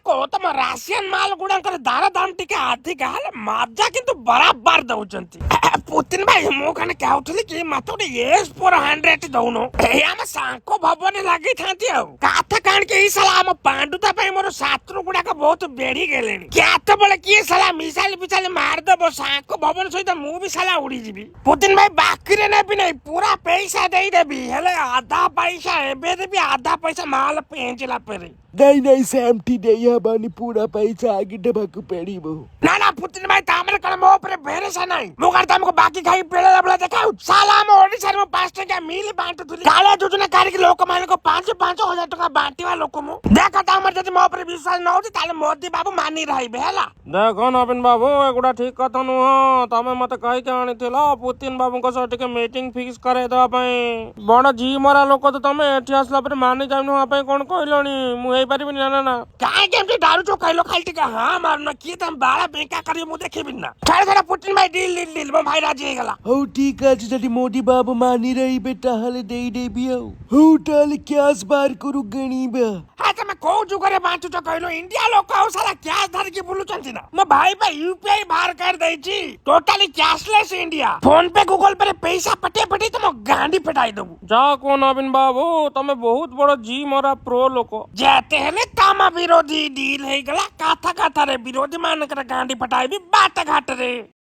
ଲୋକ, ତମ ରାସିଆନ ମାଲ ଗୁଡାଙ୍କର ଦାର ଦାମ ଟିକେ ଅଧିକା ହେଲେ ମଜା କିନ୍ତୁ ବରାବର ଦଉଛନ୍ତି। ପୁତିନ ଭାଇ, ମୁଁ କଣ କହୁଥିଲି କି ମତେ ଗୋଟେ S-400 ଦଉନ। ଏଇ ଆମ ସାଙ୍କ ଭବନରେ ଲାଗିଥାନ୍ତି। ଆଉ କଥା କାଣ କି, ଏଇ ସାଲା ଆମ ପାଣ୍ଡୁତା ପାଇଁ ମୋର ଶତ୍ରୁ ଗୁଡାକ ବହୁତ ବେଢି ଗଲେଣି। କେତେବେଳେ କିଏ ସାଲା ମିସାଇଲ ଫିସାଇଲ ମାରିଦବ, ସାଙ୍କ ଭବନ ସହିତ ମୁଁ ବି ସାଲା ଉଡିଯିବି। ପୁତିନ ଭାଇ, ବାକିରେ ନେବି ନାହିଁ, ପୁରା ପଇସା ଦେଇଦେବି। ହେଲେ ଅଧା ପଇସା ଏବେ ଦେବି, ଅଧା ପଇସା ମାଲ ପହଞ୍ଚିଲା ପରେ। ନାଇଁ ନାଇଁ, ସେମିତି ଦେଇ ହବନି, ପୁରା ପଇସା ଆଗେ ଦେବାକୁ ପଡିବ। ନା ନା ପୁତିନ ଭାଇ, ତାମାନେ କଣ ମୋ ଉପରେ ଭରସା ନାହିଁ? ମୁଁ କଣ ତମକୁ ବାକି ଖାଇ ପେଳିଲା ଭଳିଆ ଦେଖାଉଛି? ସାଲା ଆମ ଓଡିଶାରେ ମୁଁ 5 ଟଙ୍କା ମିଲି ବାଣ୍ଟୁଥିଲି, କାଳିଆ ଯୋଜନା କାଢିକି ଲୋକମାନଙ୍କୁ 5-5 ହଜାର ଟଙ୍କା ବାଣ୍ଟିବା ଲୋକ ମୁଁ। ଦେଖ, ତମର ଯଦି ମୋ ଉପରେ ବିଶ୍ୱାସ ନ ହଉଛି, ତାହେଲେ ମୋଦି ବାବୁ ମାନି ରହିବେ, ହେଲା? ଦେଖ ନବୀନ ବାବୁ, ଏଗୁଡା ଠିକ କଥା ନୁହଁ। ତମେ ମତେ କହିକି ଆଣିଥିଲ ପୁତିନ ବାବୁଙ୍କ ସହ ଟିକେ ମିଟିଂ ଫିକ୍ସ କରେଇଦବା ପାଇଁ। ବଡ ଜି ମରା ଲୋକ ତ ତମେ, ଏଠି ଆସିଲା ପରେ ମାନି ଯାଉନ ହବା ପାଇଁ କଣ କହିଲଣି? ମୁଁ ହେଇପାରିବିନି, ନା ନା ନା। କାହିଁକି ଏମିତି ଡରୁଛ କହିଲ? ଖାଲି ଟିକେ ହଁ ମାରୁନ। କିଏ ତମ ବାଳ ବେଙ୍କା କରିବ ମୁଁ ଦେଖିବିନି ନା। ଛାଡ ଛାଡ ପୁତିନ ଭାଇ, ଡିଲ୍ ଡିଲ୍ ଡିଲ୍, ମୋ ଭାଇ ରାଜି ହେଇଗଲା। ହଉ, ଠିକ ଅଛି, ଯଦି ମୋଦି ବାବୁ ମାନି ରହିବେ ତାହେଲେ ଦେଇଦେବି। ଆଉ ହଉ, ତାହେଲେ କ୍ୟାସ୍ ବାହାର କରୁ, ଗଣିବା। ହଁ, ତମେ କୋଉ ଯୁଗରେ ବାଞ୍ଚୁଛ କହିଲ? ଇଣ୍ଡିଆ ଲୋକ ଆଉ ସାଲା କ୍ୟାଶ ଧରିକି ବୁଲୁଛନ୍ତି ନା? ମୋ ଭାଇ ପା ୟୁପିଆଇ ବାହାର କରିଦେଇଛି, totally cashless India. Phone pay, Google pay ରେ ପଇସା ପଠେଇ ପଠେଇ ତମ ଗାଣ୍ଡି ଫଟାଇ ଦବୁ। ଯା କୁହ ନବୀନ ବାବୁ, ତମେ ବହୁତ ବଡ ଜି ମରା ପ୍ରୋ ଲୋକ। ଯେତେ ହେଲେ ତମ ବିରୋଧୀ, ଡିଲ୍ ହେଇଗଲା। କଥା କଥାରେ ବିରୋଧୀ ମାନଙ୍କର ଗାଣ୍ଡି ଫଟାଇବି ବାଟ ଘାଟରେ।